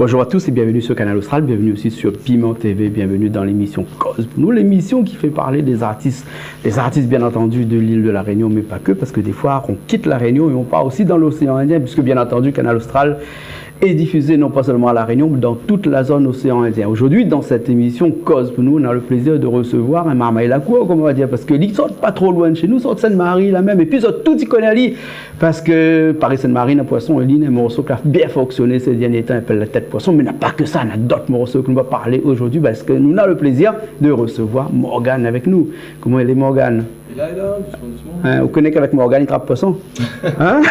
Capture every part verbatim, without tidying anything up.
Bonjour à tous et bienvenue sur Kanal Austral, bienvenue aussi sur Piment T V, bienvenue dans l'émission Koz pou nou, l'émission qui fait parler des artistes, des artistes bien entendu de l'île de la Réunion, mais pas que, parce que des fois on quitte la Réunion et on part aussi dans l'océan Indien, puisque bien entendu Kanal Austral est diffusé non pas seulement à la Réunion, mais dans toute la zone océan Indien. Aujourd'hui, dans cette émission Koz pou nou, on a le plaisir de recevoir in marmay lakour, comme on va dire, parce que li sort pas trop loin de chez nous, sort Sainte-Marie la même, et puis sort tout i koné ali, Paske Paris Sainte-Marie, na Poisson, li néna in morso ki la bien fonksioné sé dernié tan, i apèl La Tèt Poisson, mé na pa ke sa, na dot morso ke nou va parlé zordi, paske nou na le plézir de resevoir Morgan avèk nou. Koman i lé, Morgan ? Li lé la, dousman, dousman. In, ou koné k'avèk Morgan, i trap poisson ? In ?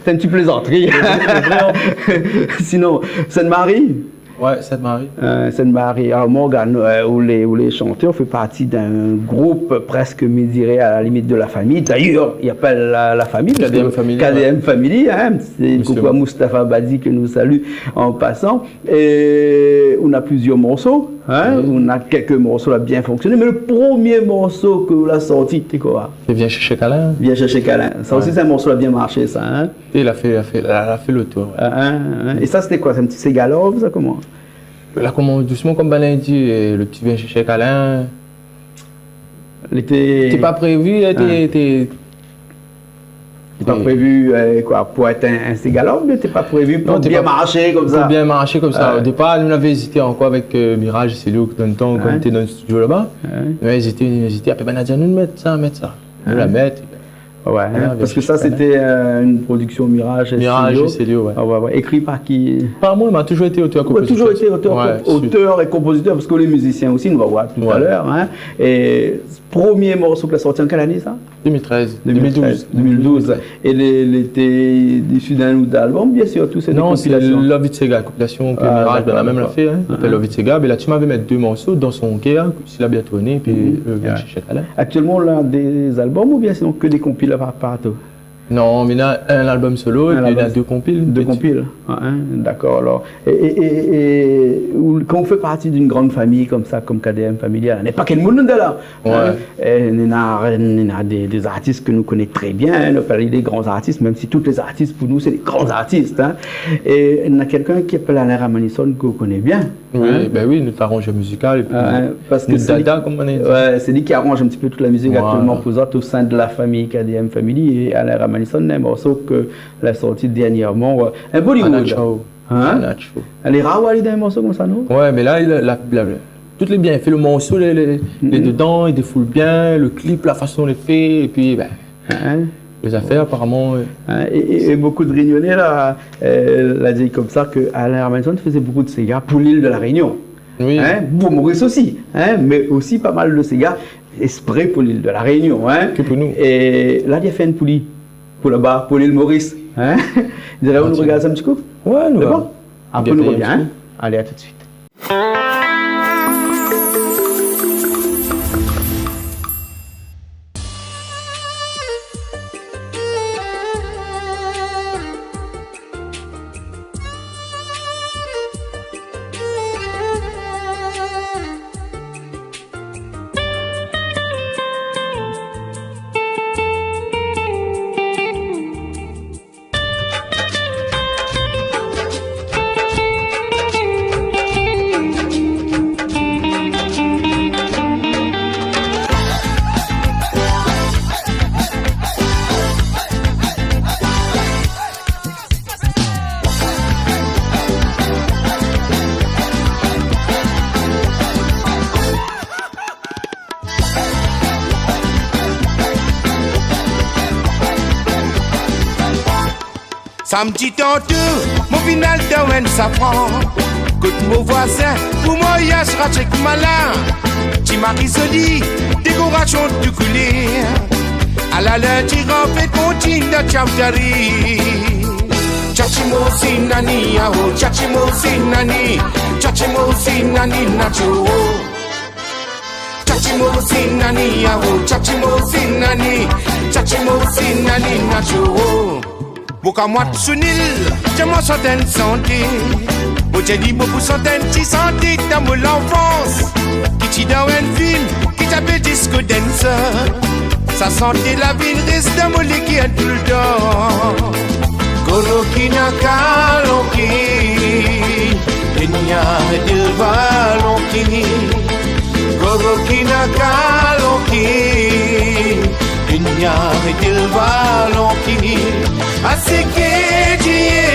Sé in ti plézantri. Sé vré, an plis. Sinon, Sainte-Marie, Ouais, Sainte-Marie. Euh, Sainte-Marie. Alors, Morgan, euh, ou lé, ou lé chanteur, ou fé parti d'in group prèsk, mi diré, à la limite de la famille. D'ailleurs, i apèl la, la famille, K D M Family, K D M Family, ouais. Hein, sé koukou à Mustapha Badi ke nou salu an pasan. É ou na plizièr morso, hein, ou na kèk morso la bien fonksioné, mé le promié morso ke ou la sorti, té koi ? Sé Vien shèrsh kalin. Vien shèrsh kalin. Sa osi, sé in morso la bien marshé, sa, hein ? É la fé, la fé, la, la fé le tour, ouais. Ah, hein, hein. É sa, sété koi ? Sé in ti séga love, sa, koman ? La komans dousman, kom banna i di, é le ti Vien shèrsh kalin. Lété pa prévi, hein, té, té pa prévi, euh, koi, pou èt in, in séga love, mé té pa prévi pou bien marshé konmsa. Pou bien marshé konmsa. Ouais. O dépar, nou lavé ézité ankor avèk, euh, Mirage Célio, dan le tan, kan nou té dan le studio laba. Ouais. Nou lavé ézité, nou lavé ézité. Apré, banna la di anou mèt sa, mèt sa. Nou la mèt. Ouais, hein, paske sa, sété, euh, in prodiksion Mirage Célio. Mirage Célio, ouais. Ah ouais, ouais. Ékri par ki ? Par moin, ma touzour été otèr-konpozitèr. Ouais, touzour été otèr, otèr é konpozitèr, paske lé mizisien osi, nou va voir talèr, hein. É promié morso ke la sorti an kèl ané, sa ? Deux mille treize. Deux mille treize. Deux mille douze. Deux mille douze. É lé, lété isi d'in album, bien sir, tout sé dé konpilasion. Non, sé Love It Séga, konpilasion ke Mirage, ben, la mèm la fé, hein. Ah, d'accord. I apèl Love It Séga, mé la, ti m'avé mèt dé morso dan son kèr, hein, si la bien tourné, épi, euh, Vien shèrsh kalin. Aktièlman, ou na dé album oubien sinon ke dé konpil par, partou ? Non, mi na in album solo, épi mi na dé konpil. Dé konpil. Ah, hein, d'accord, alors. É, é, é, é ou, kan ou fé parti d'in gran famiy konmsa, kom K D M Family, néna pa ke le moun la. Ouais. Hein ? É néna, néna dé, dé artis ke nou koné trè bien, hein, nou apèl dé gran artis, mèm si tout lé artis, pou nou, sé dé gran artis, hein. É néna kèlkin ki apèl Alain Ramanisson ke ou koné bien. Oui, hein ? Ben oui, nout aranzèr mizikal, épi nout dada, kom i di. Ouais, sé li ki aranz in ti pé tout la mizik aktièlman pou zot, o sin de la famiy K D M Family, é Alain Ramanisson, in morso ke la sorti dernièrman, ouais. In Bollywood. Anachao. Hein ? Anachao. Lé rar, ouais, ali dan in morso konmsa, non ? Ouais, mé la, la, la, la, tout lé bien. I fé le morso, lé, lé, lé dedan, i défoul bien, le clip, la fason lé fé, épi, ben, Hein ? Lé zafèr, aparaman, euh, hein, é, é, é bonpé de Rényoné la, euh, la di konmsa ke Alain Ramanisson té fé bonpé de séga pou l'île de la Réunion. Oui. Hein ? Pou Maurice osi, hein, mé osi pa mal de séga èksprè pou l'île de la Réunion, hein. Ke pou nou. É la, li la fé inn pou li. Pou laba, pou l'île Maurice, hein. Diré, nou rogard sa in ti kou ? Ouais, nou va. Sé bon ? Apré, nou revien, hein. Alé, à tout de suite. Samdi tanto, mon vinn al dan inn safran. Kot mon voizin, pou mariaz, ratshé k malin. Ti mari zoli, dékorasion tou koulèr. A la lèr di rantré, kontinyé dan tchaftari. Tchatchimo zinani, aho, tchatchimo zinani. Tchatchimo zinani, nacho. Tchatchimo zinani, aho, tchatchimo zinani, tchatchimo zinani, nacho. Boka mwat Sunil, djè mwin santé inn santé. Mo djè li mo pou santé inn ti santé dan mon lanfans. Ki ti dan inn film, ki ti apèl Disco Dancer. Sa santé la vinn rès dan mon lékèr toultan. Go Kolo ki na kalonki, dunia dil valonki. Kolo ki na kalonki, dunia dil valonki. Asike dié,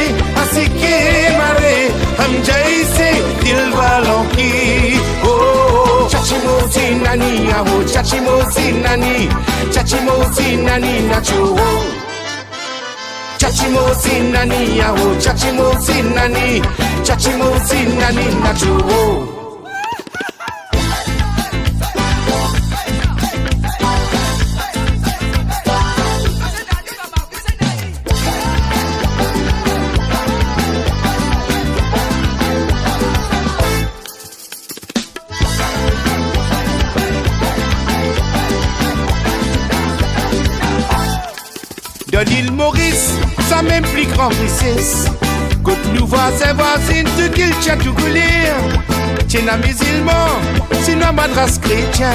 asike maré, ham djay sé dil valonki. Oh, tchatchimo sinani, awo, tchatchimo sinani, tchatchimo sinani natcho. Tchatchimo sinani, awo, tchatchimo sinani, tchatchimo sinani natcho. Dan lil Moris, sa mèm pli gran risès. Kot nou vwazin, vwazine, tout kiltir, tout koulèr. Tienn a mizilman, sinoi, madras, krétien.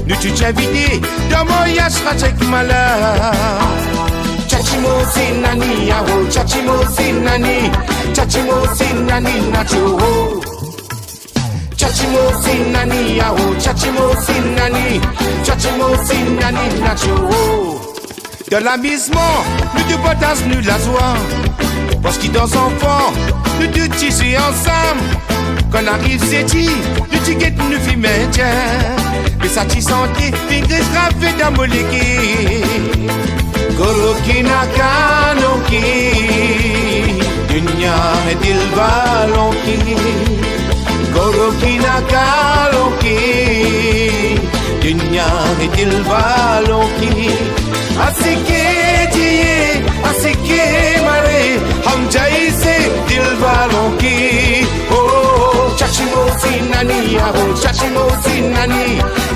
Nou tout invité dan mariaz, radj èk malad. Tchatchimo sinani, awo, tchatchimo sinani, tchatchimo sinani natcho. Tchatchimo sinani, awo, tchatchimo sinani, tchatchimo sinani natcho. Dan lamizman, nou dé partaz nou lazwa. Parske dan zanfan, nou tout ti zoué ansam. Kan ariv zédi, nou ti gèt nou fim indien. Mé sa ti santé, fine gravé dan molèkil. Kolo ki na kalonki, dunia dil valonki. Kolo ki na kalonki, dunia dil valonki. Asike dié, asike maré, ham djay sé dil valonki. Oh, tchatchimo sinani, awo, tchatchimo sinani,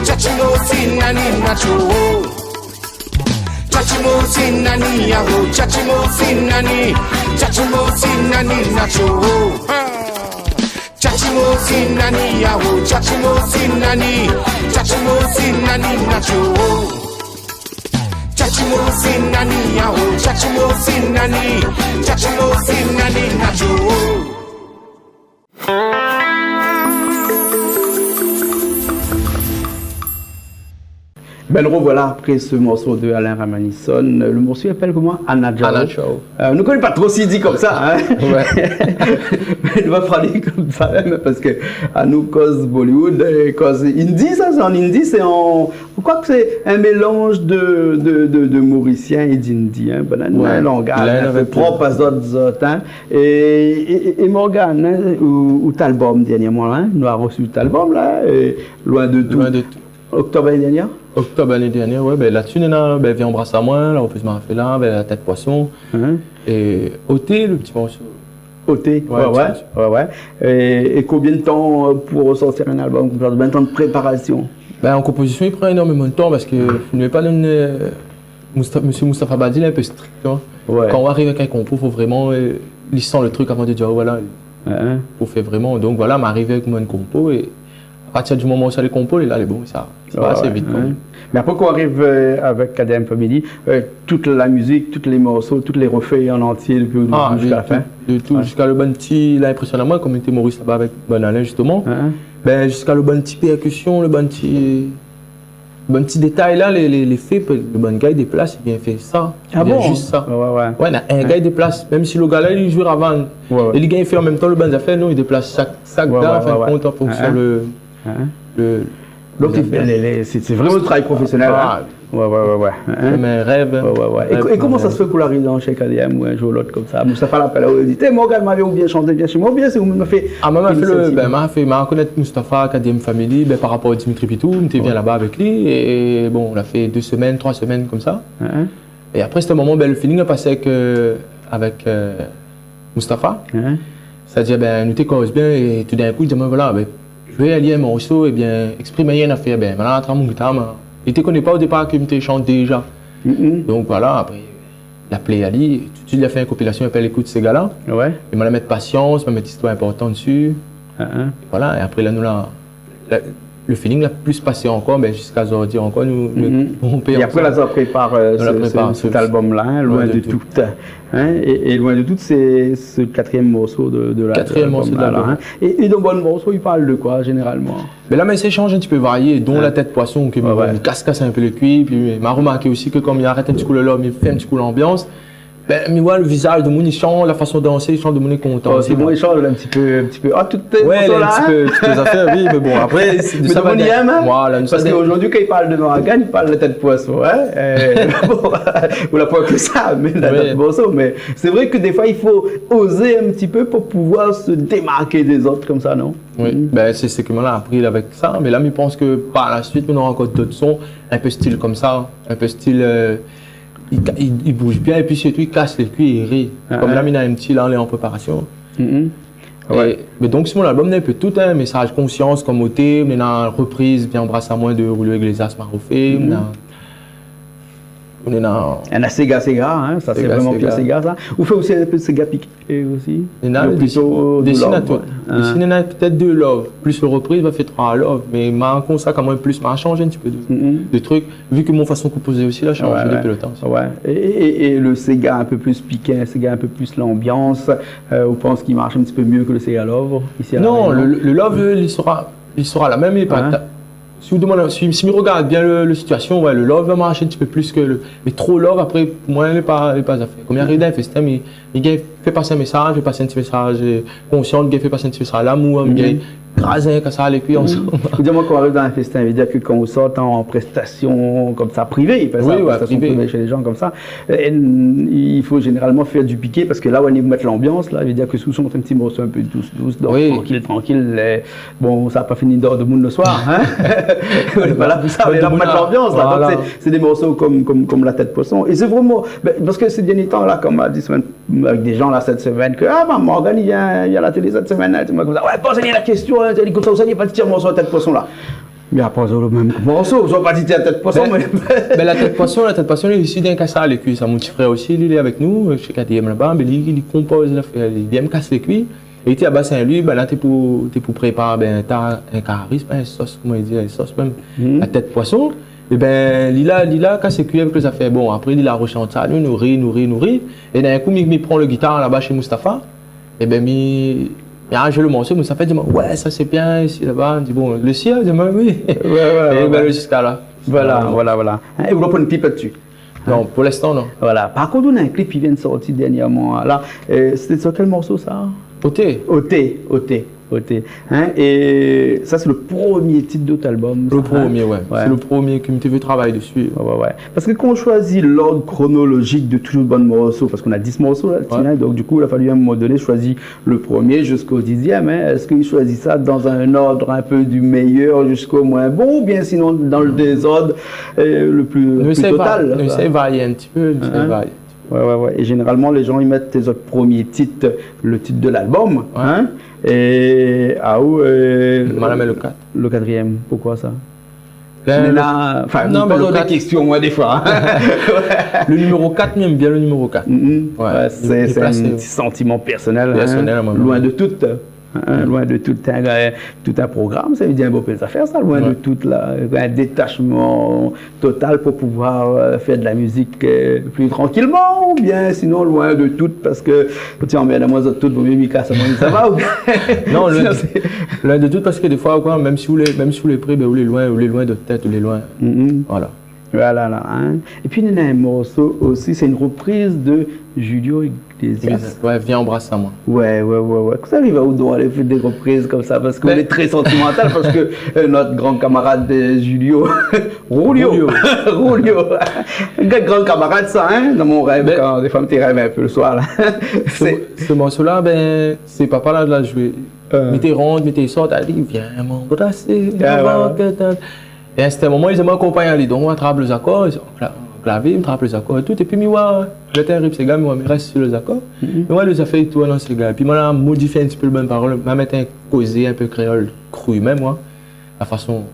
tchatchimo sinani natcho. Tchatchimo sinani, awo, tchatchimo sinani, tchatchimo sinani natcho. Tchatchimo sinani, awo, tchatchimo sinani, tchatchimo sinani natcho. Tchatchimo sinani, awo, tchatchimo sinani, tchatchimo sinani natcho. Ben, nous revoilà après ce morceau de Alain Ramanisson. Le morceau i apèl koman ? Anna Chao. Anna Chao. Euh, nou koné pa tro si i di konmsa, hein. Ouais. Mé nou va parl konmsa mèm, parske anou koz Bollywood, euh, koz hindi, sa, sé an hindi, sé an, mi kroi ke sé in mélanz de, de, de, de morisien é d'hindi, hein. Banna néna in langaz in pé prop a zot, zot, hein. É, é, é, é Morgan, hein, out, out album dernièrman, hein, nou la resi out album la, é Loin de tout. Loin de tout. Oktob lané dernièr ? Oktob lané dernièr, ouais, ben, la dsi, néna, ben, Vien anbras amoin, la, an plis, ma fé la, ben, La tèt poison. Mhm. É Oté, le ti morso. Oté, ouais, ouais, ouais, ti morso. É, é konbien de tan, euh, pou sortir in album konmsa ? Konbien de tan de préparasion ? Ben, an konpozision, i pran énormeman de tan parske, euh, nou lé pa dan, euh, Mousta-, Mésyé Moustapha Badi, li lé in pé strik, tu vois. Ouais. Kan ou ariv avèk in konpo, fo vréman, euh, li san le trik avan de dir, oh, voilà, hein, fo fé vréman. Donk voilà, ma ariv avèk mon konpo é a partir di moman ousa lé konpo, la lé bon, sa, sa va asé vit, kan mèm. Mé apré, kan ou ariv, euh, avèk K D M Family, euh, tout la mizik, tout lé morso, tout lé refé an antié dopi le début ziska la fin. Ah, de tout, de tout, ziska le bann ti, la, inprésionan amoin, kom té Moris laba avèk bann Alain, zisteman. Hein. Ben, ziska le bann ti pèrkision, le bann ti Bann ti détay la, lé, lé, lé fé, pe-, le bann gars i déplas, i vien fé sa. Ah bon ? I vien zis sa. Ouais, ouais, ouais. Ouais, na in gars i déplas, mèm si le gars la, li zoué avan. Ouais, ouais. É li gingn fé an mèm tan le bann zafèr, non, i déplas shak, shak gars, an fin de kont, an fonksion le, le, donk, lé, lé, sé, sé vréman in travay profésionèl, hein ? Ah. Ouais, ouais, ouais, ouais. Hein ? Kom in rèv. Ouais, ouais, ouais. É, é koman sa sé fé pou ou ariv dan shé K D M ou in zour ou lot konmsa ? Moustapha la apèl aou, li di, « Té, Morgan, ma vi oubien shanté, bien shé moin, oubien sé ou mèm la fé inisiativ ? » Ah, moin, ma fé le, ben, ma fé, ma konèt Moustapha, K D M Family, ben, par rapor Dimitri Pitou, mi té vien laba avèk li, é, é bon, nou la fé dé semèn, troi semèn konmsa. Hein ? É apré, sé in moman, ben, le feeling la pasé avèk, euh, avèk, euh, Moustapha. Hein ? Sétadir, ben, nou té koz bien é toudinkou, li di amoin, voilà, ben, zoué ali in morso, ébien, éksprim ali in afèr, ben, voilà, trap mon gitar, ma. Li té koné pa o dépar ke mi té shant déza. Mhm. Donk voilà, apré, la plé ali, tout de suit, li la fé in konpilasion i apèl Ékout sé gars-la. Ouais. É ma la mèt Pasians, ma la mèt Istwar inportan dsi. Hein, hein. É voilà, é apré la, nou la, la, le feeling la plis pasé ankor, mé ziska zordi ankor, nou, nou, nou pé ansanm. É apré, la, zot la prépar, euh, sèt albom-la, hein, Loin de tout. Loin de tout. Hein, é, é Loin de tout, sé, sé le katrièm morso de, de la, de lalbom-la, hein. Katrièm morso de lalbom. É, é dan bann morso, i parl de koi, zénéralman ? Bin la, mi éséy shanj in ti pé, varié, don La tèt poison, ke mi kas, kas in pé le kui, pi, euh, ma romarké osi ke kom mi arèt in ti kou le love, mi fé in ti kou lanbians, bin, mi oi le vizaz demoun i shanj, la fason dansé i shanj, demoun lé kontan. Oh, osi, sé bon, i shanj in ti pé, in ti pé. Ah, tout lé morso la, in ti pé, tout lé zafèr, oui, mé bon, apré, sé de sa manièr. Mé demoun i èm, hein ? Voilà, nou sa, parske zordi, kan i parl de Morgan, i parl de Tèt Poison, hein ? Euh, bon, ou la pa ke sa, mé la, dot morso, mé sé vré ke défoi, i fo ozé in ti pé pou pouvoir se démarké dé zot konmsa, non ? Oui, bin, sé, sé sak moin la apri avèk sa, mé la, mi pans ke par la suit, nou nora ankor dot son, in pé stil konmsa, in pé stil, euh, i ka-, i, i bouz bien, épi sirtou, i kas le kui, i ri. Kom la, mi na in ti la, lé an préparasion. É, mé donk, si mon albom, néna in pé tout, hein, mésaz konsians, kom oté, néna repriz Vien anbras amoin de Julio Iglesias, ma rofé, néna, néna séga, séga, hein, sa, sé vréman bien séga, sa. Ou fé osi in pé séga piké osi. Néna, plito de love, désine a tout. Désine, néna pétèt dé love, plis le repriz, va fé troi love, mé ma konsa, kan moin plis, ma shanj in ti pé de, de trik. Vu ke mon fason konpozé osi la shanjé dopi le tan. Ouais. É, é, é, é le séga in pé plis piké, séga in pé plis lanbians, euh, ou pans ke i marsh in ti pé myé ke le séga love, isi a La Rénion ? Non, le, le love, euh, li sera, li sera la mèm, mé pa ta-, si ou demann, si, si mi rogard bien le, le sitiasion, ouais, le love va marsh in ti pé plis ke le, mé tro love, apré, pou moin, lé pa, lé pa zafèr. Kom mi ariv dan in festin, mi, mi gingn fé pas in mésaz, fé pas in ti mésaz, euh, konsian, gingn fé pas in ti mésaz lamour, gingn kraz in kasa le kui ansanm. Fo dir, moin, kan ou ariv dan in festin, i vé dir ke kan ou sort an prestasion konmsa privé, par égzanp, prestasion privé shé lé jan konmsa, euh, i fo zénéralman fé du piké, parske la, ou i mèt lanbians, la, i vé dir ke si ou shant in ti morso in pé dous, dous, donk trankil, trankil, euh, bon, sa va pa fini dor demoun le soir, hein. Ou lé pa la pou sa, mé la, pou mèt lanbians, la. Donk, sé, sé dé morso kom, kom, kom La Tèt Poison. É sé vréman, bin, parske sé dernié tan, la, kom ma di, avèk dé jan la sèt semèn ke, ah, bin, Morgan, i vien, i vien a la télé sèt semèn, la, tout demoun konmsa, ouais, poz ali la késtion, hein, li konmsa, ousa li la parti tir morso La Tèt Poison la. Mé apré, zot la mèm morso, zot la pa di Tèt Poison, mé, mé la Tèt Poison, La Tèt Poison, li osi, dan in kasa le kui, sa, mon ti frèr osi, li lé avèk nou, euh, shé K T M laba, bin li, li konpoz, li fé, li èm kas le kui. É li té a Basin Lwi, bin la, té pou, té pou prépar, bin, ta, in kari, pa in sos, koman i di, in sos mèm, La Tèt Poison. É bin, li la, li la kas le kui avèk lé zafèr. Bon, apré, li la roshant sa, nou, nou ri, nou ri, nou ri. É d'in kou, mi, mi pran le gitar laba shé Mustapha. É bin, mi, mi la zoué le morso, Mustapha i di amoin, ouais, sa sé bien, isi, laba. Mi di, bon, le sien, mi di, oui. Ouais, ouais, ouais. É bin, ziska la. Voilà, voilà, voilà. Hein, é ou la pran in klip la-dsi ? Non, pou linstan, non. Voilà. Par kont, ou na in klip ki vien sorti dernièrman, la. Euh, sété sir kèl morso, sa ? Oté. Oté, Oté, Oté. Hein, é sa, sé le promié tit de out albom, sa, hein ? Le promié, ouais. Sé le promié ke mi té vé travay dési. Ouais, ouais, ouais. Parske kan ou shoizi lord kronolozik de tout bann morso, parske ou na dis morso la, hein, donk, du kou, la fali a in moman doné shoizi le promié ziska dizièm, hein, èske i shoizi sa dan in ord in pé du méyèr ziska moin bon, oubien sinon dan le dézord, euh, le pli, le pli total, koi ? Nou éséy va-, nou éséy varié in ti pé, nou éséy varié. Ouais, ouais, ouais. É zénéralman, lé jan i mèt zot promié tit, le tit de lalbom, hein. É, ah, ou, euh, Madame le kat. Le katrièm, poukoi sa ? Bin, mé le, la, anfin, non, mé le kat, mi poz dé késtion, moin, défoi. Le niméro kat, mi èm bien le niméro kat. Mm, mm. Ouais, sé, sé in ti santiman pèrsonèl, hein. Pèrsonèl, moin, Loin de tout. Hein, Loin de tout, in, tout in program, sa i vé dir in bonpé zafèr, sa, Loin de tout, la, in détachman total pou pouvoir, euh, fé de la mizik, euh, pli trankilman, oubien sinon Loin de tout, parske, tiens, mé la, moin, zot tout, bon, mi kas amoin, sa va, oubien... Non, Loin de tout, parske défoi, koi, mèm si ou lé, mèm si ou lé pré, bin, ou lé loin, ou lé loin de tèt, ou lé loin. Mm, mm. Voilà. Voilà, la, hein. Épi, néna in morso osi, sé in repriz de Julio Iglesias. Exact. Ouais, Vien anbras amoin. Ouais, ouais, ouais, ouais. Koman sa i ariv aou donk alé fé dé repriz konmsa, parske ou lé trè santimantal, parske, euh, nout gran kamarad, euh, Julio. Julio. Julio. Julio. Gran kamarad sa, hein, dan mon rèv, kan défoi mi té rèv in pé le soir, la. Sé, sé morso-la, bin, sé papa la, la zoué. Euh. Mi té rant, mi té sort, la di, vien m'anbrasé, ah, ouais, avan ke ta É a in sèrtin moman, li di amoin akonpagn ali. Donk, moin trap lé zakor, kla-, klavié, mi trap lé zakor é tout. Épi, mi oi, lé tèrib, séga, mi oi, mi rès si lé zakor. Mm. Mi oi, lé zafèr i tourn an séga. Épi, moin la modifié in ti pé le bann parol. Ma mèt in kozé in pé kréol kri mèm, moin. La fason,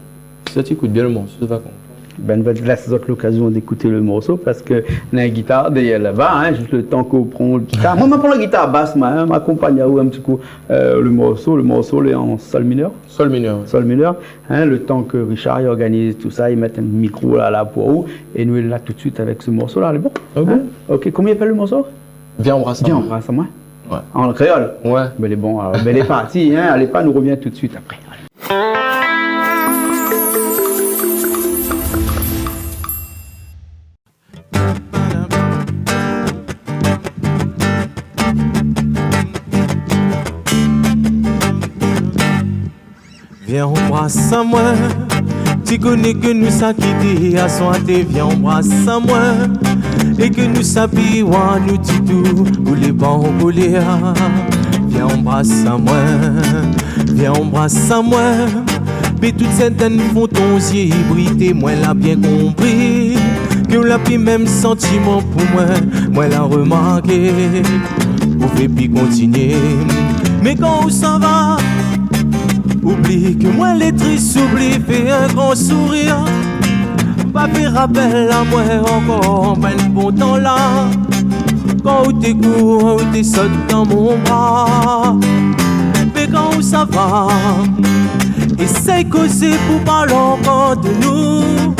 sa ti ékout bien le morso, sa va konprann. Bin, nou va lès azot lokazion d'ékout le morso parske néna in gitar dèrièr laba, in, zis le tan k'ou pran le gitar. Moin, ma pran la gitar bas, ma, in, ma akonpagn aou in ti kou, euh, le morso. Le morso lé an sol minèr. Sol minèr, oui. Sol minèr, in, le tan ke Richard i organiz tousa, i mèt in mikro la, la pou ou, é nou lé la tout de suit avèk se morso la, lé bon. Ah bon ? In ? Ok, koman i apèl le morso ? Vien anbras amoin. Vien anbras amoin. Ouais. An kréol. Ouais. Bin lé bon, alor, bin lé parti, in, alé pa, nou revien tout de suit apré. Alé. Vien anbras amoin, ti koné ke nou sa kité, aswar té vien anbras amoin, é ke nou sa pi wa nou ti tou, ou lé pa an kolèr. Vien anbras amoin, vien anbras amoin, mé tout sèt inn fon ton zié i bri, té moin la bien konpri ke ou la pi mèm santiman pou moin, moin la remarké. Ou vé pi kontinié. Mé kan ou sava, oubli ke moin lé tris, oubli, fé in gran sourir. Pa fé rapèl amoin ankor bann bon tan la, kan ou té kour, ou té sot dan mon bra. Mé kan ou sava, éséy kozé pou parl ankor de nou.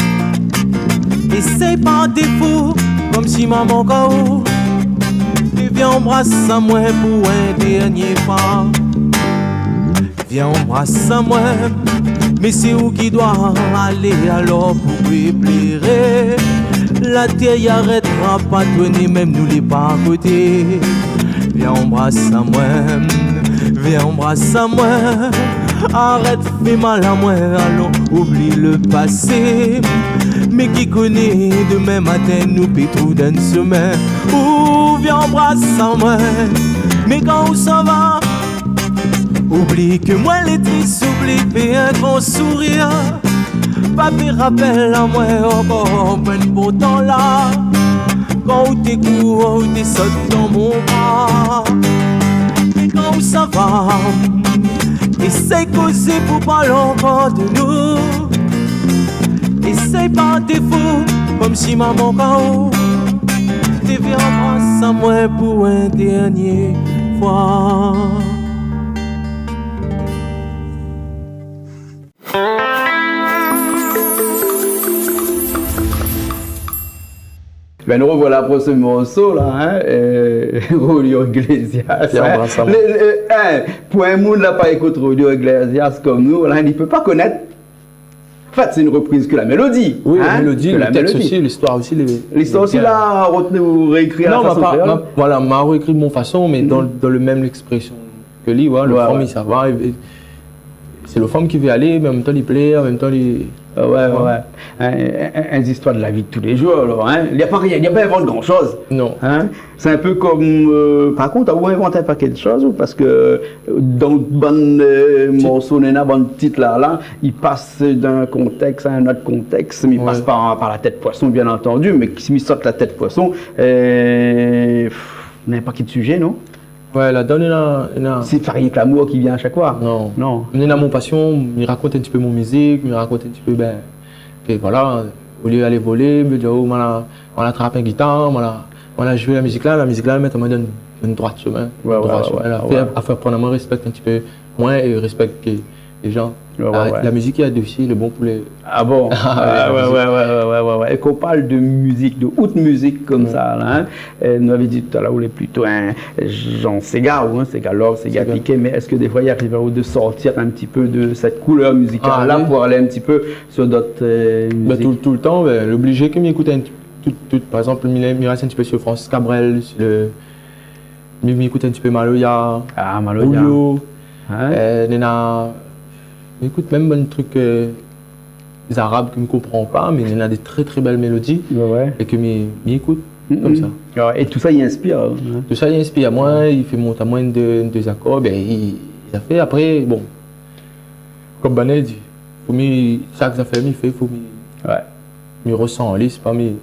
Éséy pa défo, konmsi ma mank aou. É vien anbras amoin pou in dèrnié fwa. Vien anbras amoin, mé sé ou ki doi alé alor pou épléré. La tèr i arèt pa tourné, mèm nou lé pa koté. Vien anbras amoin, vien anbras amoin. Arèt fé mal amoin, alon oubli le pasé. Mé ki koné, demin matin nou pé trouv dan in somin. Ou vien anbras amoin, mé kan ou sava, oubli ke moin lé tris, oubli, fé in gran sourir. Pa fé rapèl amoin ankor bann bon tan la, kan ou té kour, ou té sot dan mon bra. Mé kan ou sava, éséy kozé pou parl ankor de nou. Éséy pa défo, konmsi ma mank aou. Té vien anbras amoin pou in dèrnié fwa. Bin, nou revoila pou se morso la, in, euh, Julio Iglesias, in. Vien anbras amoin. Le, le, in, pou in moun la pa ékout Julio Iglesias konm nou la, li pé pa konèt. An fèt, sé in repriz ke la mélodi, oui, in, la mélodi, ke le tèks osi, listoir osi, lé, listoir osi, la, ou réékri a la fason kréol. Non, ma pa, ma, voilà, ma réékri mon fason, mé dan, dan le mèm ékspresion ke li, voilà, le fanm, i sava, é, é sé le fanm ki vé alé, mé an mèm tan, li plèr, an mèm tan, li... Ah ouais, ouais, ouais. In, in, in, in zistoir de la vi de tou lé zour, alor, in. Li la pa rien, li la pa invant gran shoz. Non. In ? Sé in pé konm, euh, par kont, ou invant in pakèt shoz, ou, parske, euh, dan bann, euh, morso, néna bann tit la, la, i pas d'in kontèks a in ot kontèks, mé i pas pa par la tèt poison, bien antandi, mé si mi sort la tèt poison, euh, pff, néna in pakèt sizé, non ? Ouais, ladan, néna, néna... Sé pa rienk lamour ki vien a shak fwa. Non. Non. Néna mon pasion, mi rakont in ti pé mon mizik, mi rakont in ti pé, bin, ke voilà, olié alé volé, mi di, oh, moin la, moin la trap in gitar, moin la, moin la zoué la mizik la, la mizik la, mèt amoin dan in, in droit shomin. Ouais, ouais, ouais, ouais. Droit shomin, la fé, la fé pran amoin, réspèk in ti pé moin é réspèk ke lé zan. Ouais, ouais, ouais. La mizik i adosi, lé bon pou lé... Ah bon ? Ah, ouais, ouais, ouais. É kan ou parl de mizik, de out mizik konmsa, la, in, euh, nou lavé di talèr, ou lé plito in zan séga, ou, in, séga love, séga piké, mé èske défoi i ariv aou de sortir in ti pé de sèt koulèr mizikal la pou alé in ti pé sur d'ot, euh, mizik ? Ah, oui. Bin, tout, tout le tan, bin, lé oblizé ke mi ékout in ti, tout, tout, par égzanp, mi, mi rès in ti pé sur Francis Cabrel, sur le, mi, mi ékout in ti pé maloya, ah, maloya, Julio, in ? Euh, néna, mi ékout mèm bann trik, euh, zarab ke mi konpran pa, mé néna dé trè, trè bèl mélodi, ouais, ouais, é ke mi, mi ékout konmsa. Ah, é tousa, i inspir, in ? Tousa, i inspir amoin, i fé mont amoin in dé, in dé zakor, bin, i, i sa fé. Apré, bon, konm banna i di, fo mi, shak zafèr mi fé, fo mi, ouais, mi resan ali, sé pa mi,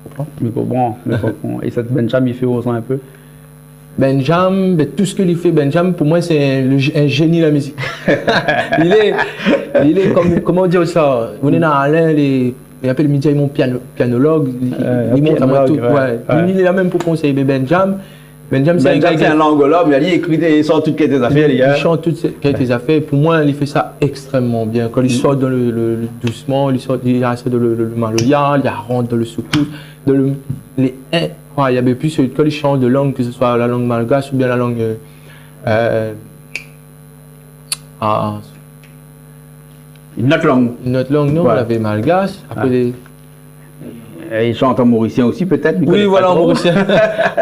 konpran ? Mi konpran, mi konpran. É sa, Benjam, i fé osi in pé ? Benjam, bin, tout sak li fé, Benjam, pou moin, sé in, le, in zéni la mizik. Li lé, li lé konm, koman dir sa ? Ou néna Alain, li, li apèl, mi di, mon piano-, pianolog, li, li mont amoin tout, ouais. Li, li la mèm pou konsèy Benjam. Benjam, sé in gars, sé in langolog, mé li ékri, li sort tout kalité zafèr, li, li shant tout kalité zafèr. Pou moin, li fé sa ékstrèmman bien. Kan li sort dan le, le, le dousman, li sort, li asèt dan le, le, le maloya, li rant dan le soukous, dan le, lé inkroyab. É pi, sé kan li shanj de lang, ke se soi la lang malgash oubien la lang, euh, euh, ah, in ot lang. In ot lang, non, navé malgash, apré, euh, li shant an morisien osi, pétèt, mi koné pa tro. Oui, voilà, an morisien.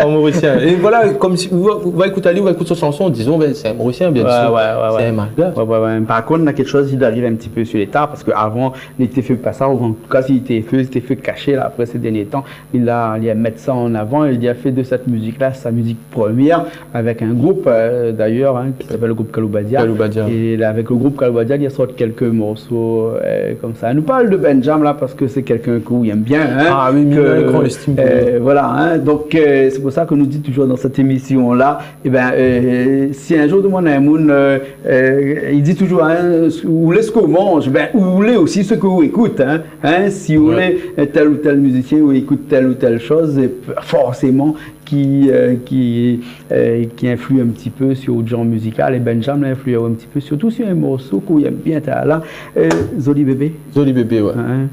An morisien. É voilà, konm si, ou va, ou va ékout ali, ou va ékout son shanson, dizon, bin, sé in morisien, bien sir. Ouais, ouais, ouais. Sé in malgash. Ouais, ouais, ouais. Par kont, na kékshoz i ariv in ti pé su léta, parske avan, li té fé pa sa, ou an tou ka, si li té fé, li té fé kashé, la, apré, sé dernié tan, li la, li la mèt sa an avan, é li la fé de sèt mizik-la sa mizik promièr avèk in group, euh, d'ayèr, hein, ki apèl le group Kaloubadia. Kaloubadia. É la, avèk le group Kaloubadia, li la sort kèk morso, euh, konmsa. Nou parl de Benjam la, parske sé kèlkin ke ou èm bien, hein, ah oui, mi néna in gran lèstim pou li. Voilà, hein. Donk, euh, sé pou sa ke nou di toujour dan sèt émision-la, é bin, euh, si in zour ou demann in moun, euh, euh, li di toujour, hein, ou lé sak ou manz, bin, ou lé osi sak ou ékout, hein. Hein, si ou lé, euh, tèl ou tèl mizisien, ou ékout tèl ou tèl shoz, é forséman, ki, euh, ki, euh, ki influi in ti pé su out janr mizikal, é Benjam la influi in ti pé, sirtou su in morso ke ou èm bien, ta la, euh, Zoli Bébé. Zoli Bébé, ouais. Hein.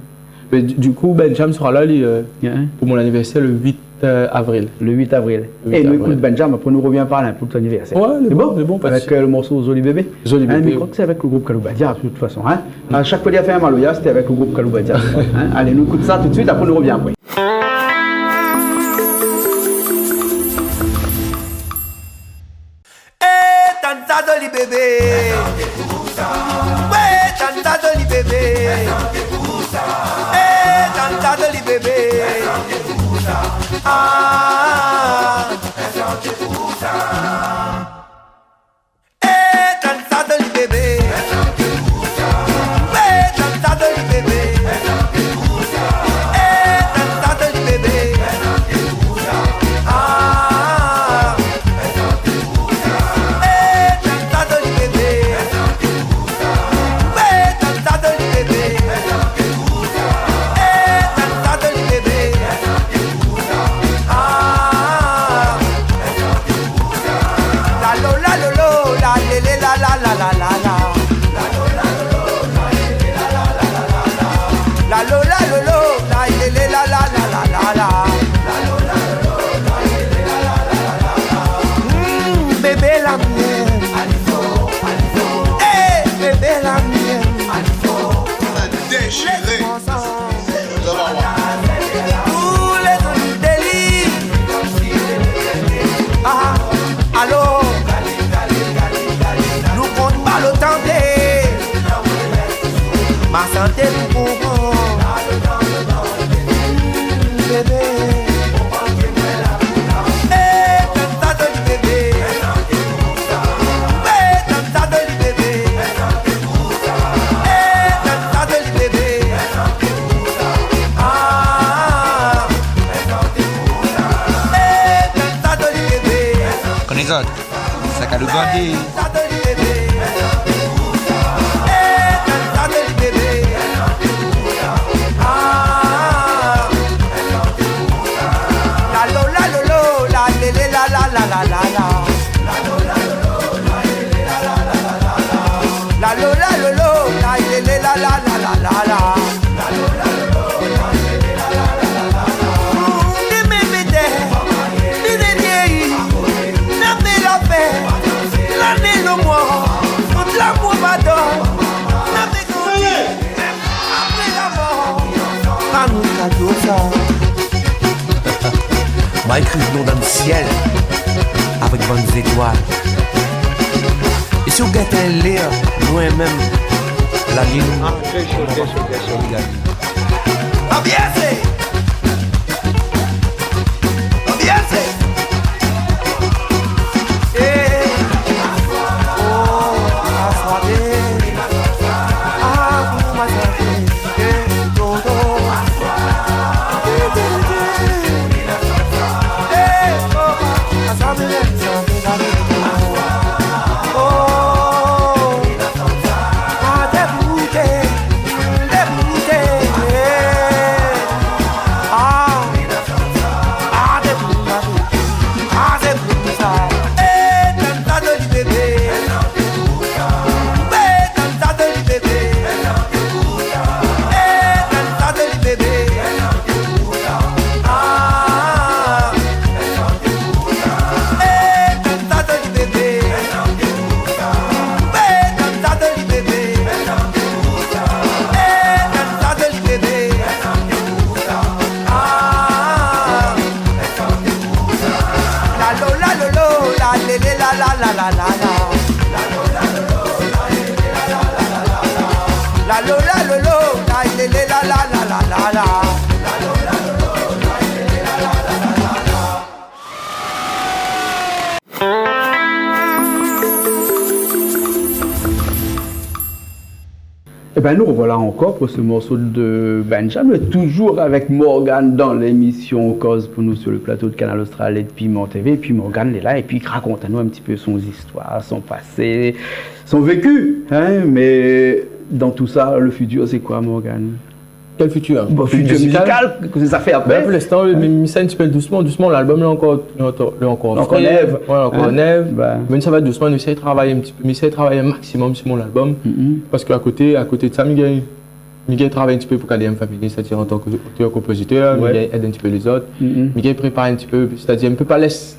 Mé du, du kou, Benjam sera la, li, euh, pou mon anivèrsèr, le huit, euh, avril. Le huit avril. Le huit avril. É nou ékout Benjam, apré nou rovien parl in pé de ton anivèrsèr. Ouais, lé bon, lé bon, pa de sousi. Avèk, euh, le morso Zoli Bébé. Zoli Bébé. Hein, mi kroi ke sé avèk le group Kaloubadia, de tout fason, hein. A shak foi li la fé in maloya, sété avèk le group Kaloubadia. Hein ? Alé, nou ékout sa tout de suit, apré nou rovien apré. Eh, tann sa Zoli Bébé. Ouais, tann sa Zoli Bébé. Eh, tann sa Zoli Bébé. Ah. Eh, tann sa Zoli Bébé. Eh, tann sa Zoli Bébé. Eh, tann sa Zoli Bébé. Ah. Eh, tann sa Zoli Bébé. Eh, tann sa Zoli Bébé. Eh, tann sa Zoli Bébé. Ah. La lo, la lo lo, la lé lé, la la la la la la. La lo, la lo lo, la lé lé, la la la la la la. Mm, bébé la mienne. Eh, bébé la mienne. Déchiré. Tous les autres délits. Ah, alor, nou kont pa lo tan de ma santé pou konpran. Mm, bébé. Eh, tann sa Zoli Bébé. Eh, tann sa Zoli Bébé. Eh, tann sa Zoli Bébé. Ah. Eh, tann sa Zoli Bébé. Koné zot, sa Kaloubandé. Eh, tann sa Zoli Bébé. Eh, tann sa Zoli Bébé. Ah. La lo, la lo lo, la lé lé, la la la la la la. La lo, la lo lo, la lé lé, la la la la la la. Mm, di mi bité, di di di, na mi la fé, lané lo moi, tout lamour ma donn, na mi kondi, apré la mor, pa nou kado sa. Ma ékri non dan le sièl avèk bann zétoil. É si ou gèt lèr, loin mèm, la lin. Ah, trè sho, trè sho, trè sho. Ambiansé. Ambiansé. Eh. Oh, aswé. Ah, pou ma santé. Eh, toto. Eh, oh, asanblé, asanblé, asanblé. Oh. Ében, nou revoilà ankor pou se morso de Benjam, toujour avèk Morgan dan lémisyon Koz pou nou sur le plato de Kanal Austral é de Piment TV. Épi Morgan lé la, épi i rakont anou in ti pé son zistoir, son pasé, son vécu, hein. Mé dan tout sa, le futur, sé koi, Morgan ? Kèl futur ? Bon, futur mizikal, kosa sa fé apré ? Bin, pou linstan, mi, mi sava in ti pé dousman, dousman. Lalbom la ankor, la ankor, la ankor fré. Ankor nèv. Voilà, ankor nèv. Bin. Mé sa va dousman, nou éséy travay in ti pé, nou éséy travay in maksimom sur mon albom. Parske a koté, a koté de sa, mi gingn, mi gingn travay in ti pé pou K D M Family, sétadir an tan ke otèr-konpozitèr, mi gingn èd in ti pé lézot, mi gingn prépar in ti pé, sétadir mi pé pa lès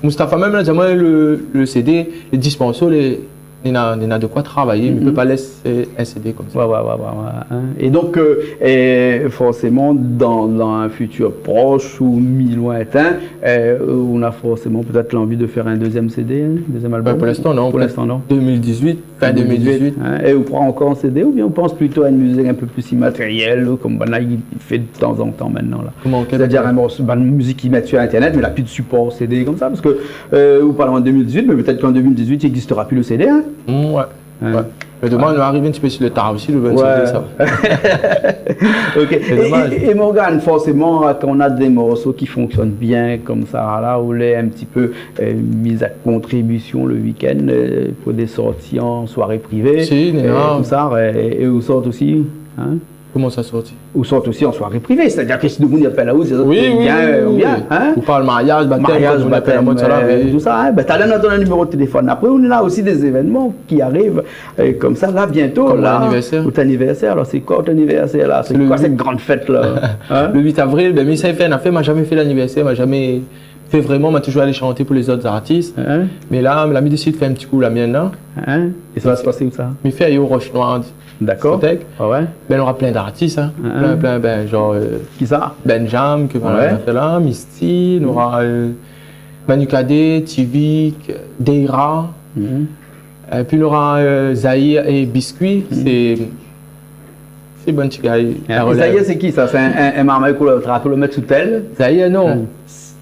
Mustapha mèm la di amoin, le, le CD, lé dis morso, lé, néna, néna de koi travay, mi pé pa lès, euh, in CD konmsa. Ouais, ouais, ouais, ouais, ouais, hein. É donk, euh, é forséman, dan, dan in futur prosh ou mi-lointin, euh, ou na forséman pétèt lanvi de fèr in dézièm CD, hein, dézièm albom ? Bin, pou linstan, non. Pou linstan, non. Deux mille dix-huit, fin deux mille dix-huit. Hein. É ou pran ankor in CD oubien ou pans plito a in mizik in pé pli imatérièl, konm banna i fé de tan zan tan mintnan la ? Koman, kèl... Sétadir in morso, bann mizik i mèt sur internet, mé la pi de sipor CD konmsa, parske, euh, ou parl an deux mille dix-huit, mé pétèt k'an deux mille dix-huit, i égzistera pi le CD, hein ? Mm, ouais. Ouais. Mé domann, nou ariv in ti pé sur le tar osi, le vingt-cinq, sa. OK. Sé domaz. É, é, é Morgan, forséman, kan ou na dé morso ki fonksyonn bien konmsa la, ou lé in ti pé, euh, mis à contribution le week-end, euh, pou dé sorti an soiré privé, si, néna, euh, tout sa, é, é ou sort osi, hein ? Koman sa, sorti ? Ou sort osi an soiré privé, sétadir ke si demoun i apèl aou, sé zot i vien, euh, ou bien, hein ? Ou parl mariaz, batèm, mariaz, konm ou apèl, batèm, sa la, euh, oui, tout sa, hein. Bin, talèr nou atann le niméro de téléfone. Apré, ou na osi dé zévènman ki ariv, euh, konmsa, la, bientôt, konm la, mon anivèrsèr. Out anivèrsèr, alor, sé koi out anivèrsèr la ? Sé koi sèt gran fèt la ? Hein ? Le huit avril, bin, mi sa fé in afèr, ma zamé fé lanivèrsèr, ma zamé fé vréman, ma toujour alé shanté pou lézot artis. Hein ? Mé la, la mi désid fé in ti kou la mienne la. Hein ? É sa va se pasé ousa ? Mi fé aèr Roche Noire, Dakor. Diskotèk. Ah ouais. Bin, nora plin d'artis, hein. Hein, hein. Plin, plin, bin, zanr, euh, kisa ? Benjam, ke, voilà, nou la fé la, Misty, nora, euh, Manu Cadet, Tivic, Deira. Mhm. Épi nora, euh, Zahir é Biscuit, sé, sé bann ti gars, ah, la relèv. Zahir, sé ki sa ? Sé in, in, in marmay ke ou la trap, ou la mèt sou tèl ? Zahir, non. Hein.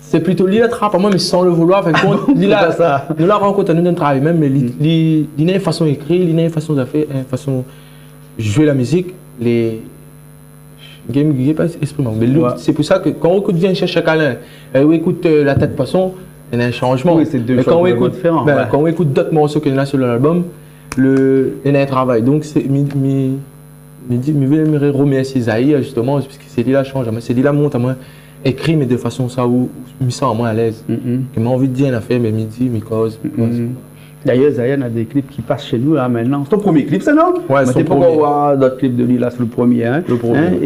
Sé plito li la trap amoin, mé san le vouloir, an fin de kont, li la, nou la rankont anou dan le travay mèm, mé li, li, li na in fason ékri, li na in fason zafèr, in fason zoué la mizik, lé, gèm, gèm pa ésprim amoin. Mé li, sé pou sa ke kan ou ékout Vien shèrsh Kalin, euh, ou ékout, euh, La Tèt Poison, néna in shanjman. Oui, sé dé shoz konplètman diféran, ouais. Mé kan ou ékout, bin, kan ou ékout dot morso ke néna sur le albom, le, néna in travay. Donk, sé, mi, mi, mi di, mi vé, mi vé remèrsié Zahir, zistoman, parske sé li la shanj amoin, sé li la mont amoin ékri, mé de fason sa ou mi san amoin alèz. Mhm. É ma anvi dir in afèr, mé mi di, mi koz, mi koz. Mhm. D'ayèr, Zahir, na dé klip ki pas shé nou la mintnan. Sé out promié klip sa, non ? Ouais, sé mon promié. Mé té pankor oir dot klip de li la, sé le promié, hein ? Le promié, ouais. Hein ?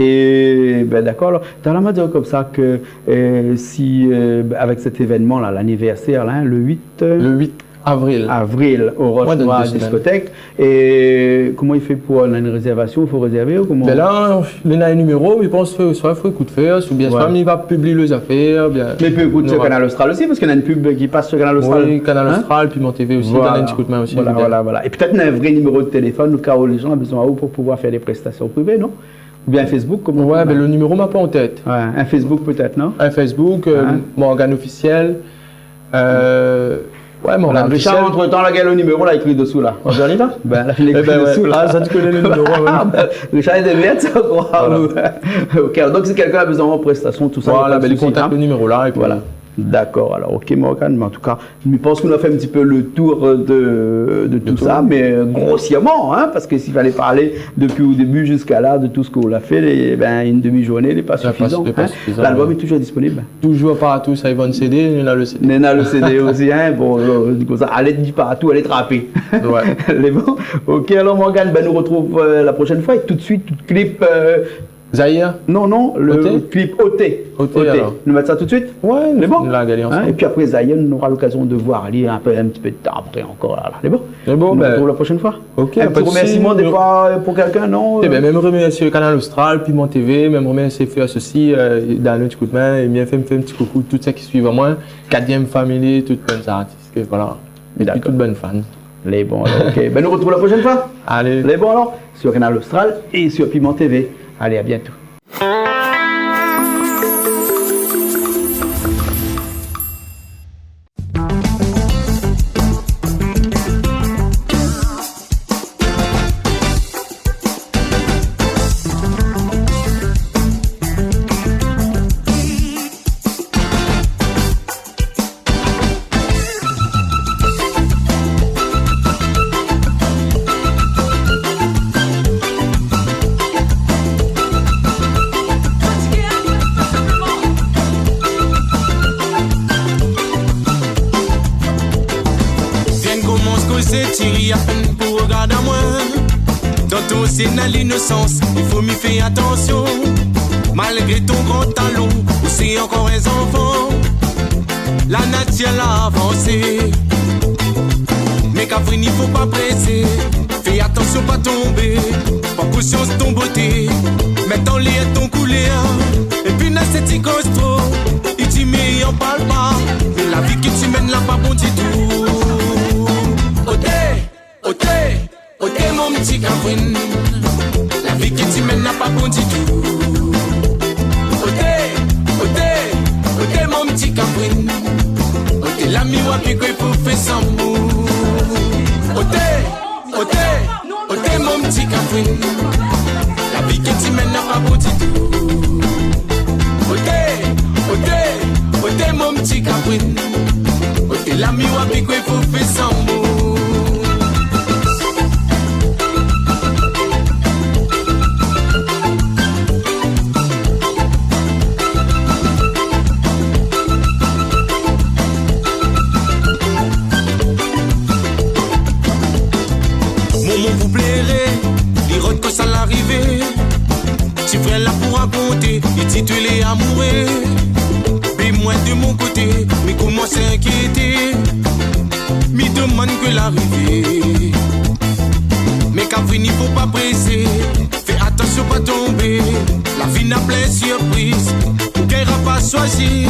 É, bin, dakor, alor, talèr ma di konmsa ke, euh, si, euh, avèk sèt événman la, lanivèrsèr la, hein, le huit, euh, le huit avril. Avril, au Roche Noire Diskotèk. Ouais, dan dé semèn. É koman i fé pou, euh, na in rézèrvasion, i fo rézèrvé ou koman ? Bin la, néna in niméro, mi pans, euh, soi i fo kout fé, oubien soi mi va piblié lé zafèr, oubien... Mé i pé ékout sur Kanal Austral osi, parske néna in pub ki pas sur Kanal Austral. Oui, Kanal Austral, Piment TV osi, voilà, donn in ti kout min osi, voilà, voilà, voilà. É pétèt néna in vré niméro de téléfone, o ka ou lé zan la bezoin aou pou pouvoir fé dé prestasion privé, non ? Oubien in Facebook, koman ? Ouais, bin, le niméro ma pa an tèt. Ouais, in Facebook pétèt, non ? In Facebook, euh, Morgan Officiel. Euh, ouais, Morgan Officiel. Voilà, Richard, antretan, la gingn le niméro, la ékri desou la. Ou la li la ? Bin, la ékri desou la. Ah, sa, ou koné le niméro, ouais. Ah, bin, Richard lé dèrièr sa, koi. Voilà. OK, donk si kèlkin la bezoin prestasion, tout sa, voilà, bin, i kontakt le niméro la, épi voilà. Dakor, alor, OK, Morgan, mé an tou ka, mi pans ke nou la fé in ti pé le tour de, de tout sa, mé, euh, grosièrman, hein, parske si falé parl dopi le débu ziska la de tout sak ou la fé, é bin, in demi-zourné lé pa sifizan, hein. Lé pa sifizan, ouais. Lalbom lé toujour disponib. Toujour partou, sa i vann CD, néna le CD. Néna le CD osi, hein, bon, euh, di konmsa, alé di partou, alé trapé. Ouais. Lé bon. OK, alor Morgan, bin, nou retrouv, euh, la proshèn foi, é tout de suit, tout klip, euh, Zahir ? Non, non, le klip OT. OT. OT, alor. Nou mèt sa tout de suit ? Ouais, nou la gard ansanm. Lé bon ? Hein, épi apré, Zahir, nou nora lokazion de voir ali in pé, in ti pé de tan apré ankor la, la. Lé bon ? Lé bon, bin, nou retrouv la proshèn foi. OK, pa de sousi. In ti remèrsiman, défoi, euh, pou kèlkin, non ? Eh bin, mi remèrsi Kanal Austral, Piment TV, mi remèrsi Fé Asosi, euh, donn anou in ti kout min, é mi fé, fé in ti koukou tout sak i suiv amoin, K D M Family, tout bann artis, ke voilà. Épi tout bann fan. Dakor. Lé bon, alor, OK. Bin, nou retrouv la proshèn foi. Alé. Lé bon, alor, sur Kanal Austral é sur Piment TV. Alé, à bientôt. Sé tiri apèn pou rogard amoin. Dan ton séna linosans, i fo mi fé atansion. Malgré ton gran talon, ou sé ankor in zanfan. La natir la avansé. Mé Kavrin, i fo pa présé. Fé atansion pa tonbé. Pran konsians ton boté. Mèt anlèr ton koulèr. Épi na sé ti koz tro. I di mé i anparl pa. Mé la vi ke ti mèn la pa bon ditou. Oté, oté, oté mon ti Kavrin. La vi ke ti mèn la pa bon ditou. Oté, oté, oté mon ti Kavrin. Oté la mi wa pi ke pou fé sanmou. Oté, oté, oté mon ti Kavrin. La vi ke ti mèn la pa bon ditou. Oté, oté, oté mon ti Kavrin. Oté la mi wa pi ke pou fé sanmou. Momon pou pléré, li rod kosa la rivé. Ti frèr la pou rakonté, li di tou lé amouré. Mé moin de mon koté, mi komans inkiété. Mi domann ke la rivé. Mé Kavrin, i fo pa présé. Fé atansion pa tonbé. La vi na plin sirpriz. Ou gingn pa shoizi.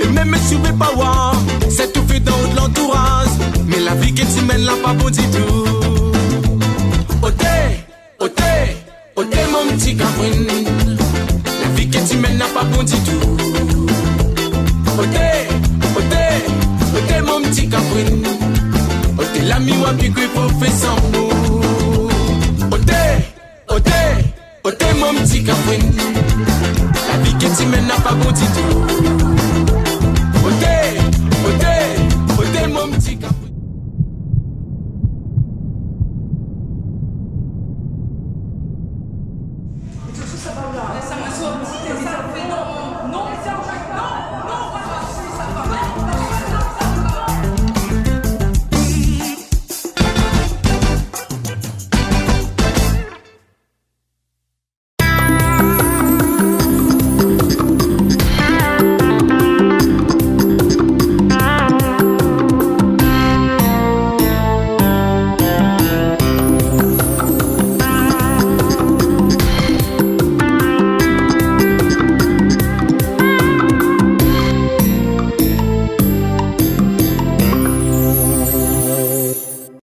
É mèm si ou vé pa wa, sé tou fé dan out lantouraz. Mé la vi ke ti mèn la pa bon ditou. Oté, oté, oté mon ti Kavrin. La vi ke ti mèn la pa bon ditou. Oté, oté, oté mon ti Kavrin. Oté la mi wa pi ke pou fé sanmou. Oté, oté, oté mon ti Kavrin. La vi ke ti mèn la pa bon ditou. Oté, oté, oté mon ti Kavrin.